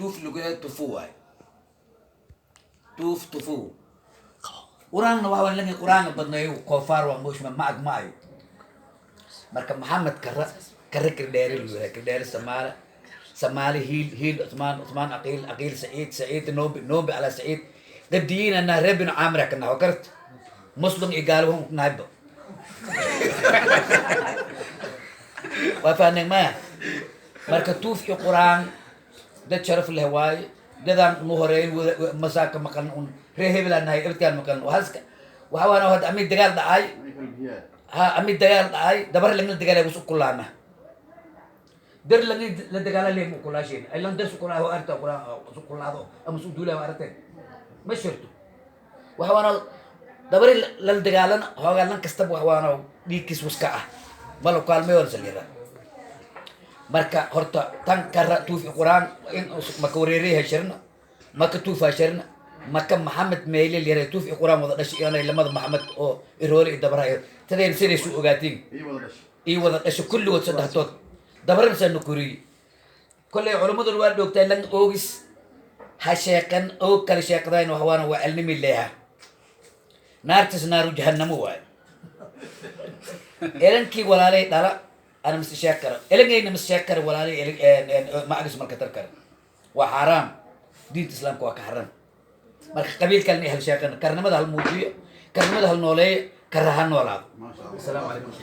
Tuuf lagu yidhaha tufu waaye, tuuf tufu. Qur-aanna waxa waan langi qur-aanka badnayo koofaar waa mooshma ma ag maayo. Marka Maxamed Kara Kara Kirdheere lagu yidhaha, Kirdheere Samaale, Samaale Hiil, Hiil Cusmaan, Cusmaan Aqiil, Aqiil Saciid, Saciid Noobi, Noobi Ala Saciid. Qadiyiin anaa reer Binu Caamira ka naho karta muslim iyo gaalo waan nahayba, waa fahneen maya? Marka tuuf iyo qur-aan dad sharaf leh waaye, dadaan nu horeyn masaaka maqan un reer hebelaan nahay ebedkaan maqan. Waxaaska waxa waana hadda ami dagaal dhacay, ha ami dagaal dhacay, dabar lagala dagaalay was ukulaana dar lagi la dagaala leem ukulaasheen aylan dar sukulaa arta kulaa sukulaado ama su duulaa aragteen ma shirto. Waxa waana dabari lala dagaalana hoogaa lan kastaba wax waana dhiigkiis waska ah malo kaalmeyoon salira. Marka horta tan kara tuufi qur-aan in maka wareerey hashirna, maka tuuf hashirna, maka Maxamed meylel yare tuuf i qur-aan wada dhashay inay lamada Maxamed oo iroole i dabara tadeen sidaysu ogaatiin ii wada dhashay kulligood saddexdood dabaran saa nukuriye. Kollay culimmaduna waa dhoogtaa lan oogis ha sheeqan oog kale sheeqdayn wax waana waa cilnimi leeha naartas naaru jahannamo waayo. Elankii walaalay dhala ana mas sheeg kara, elangayna mas sheeg kara, walaalay macagis marka tar kara waa xaaraam, diinta islaamka waa ka xaram. Marka qabiil kalena hal sheeqana, karnimada hal muujiyo, karnimada hal nooleeyo, kara ha noolaado. Asalaamu calaykum.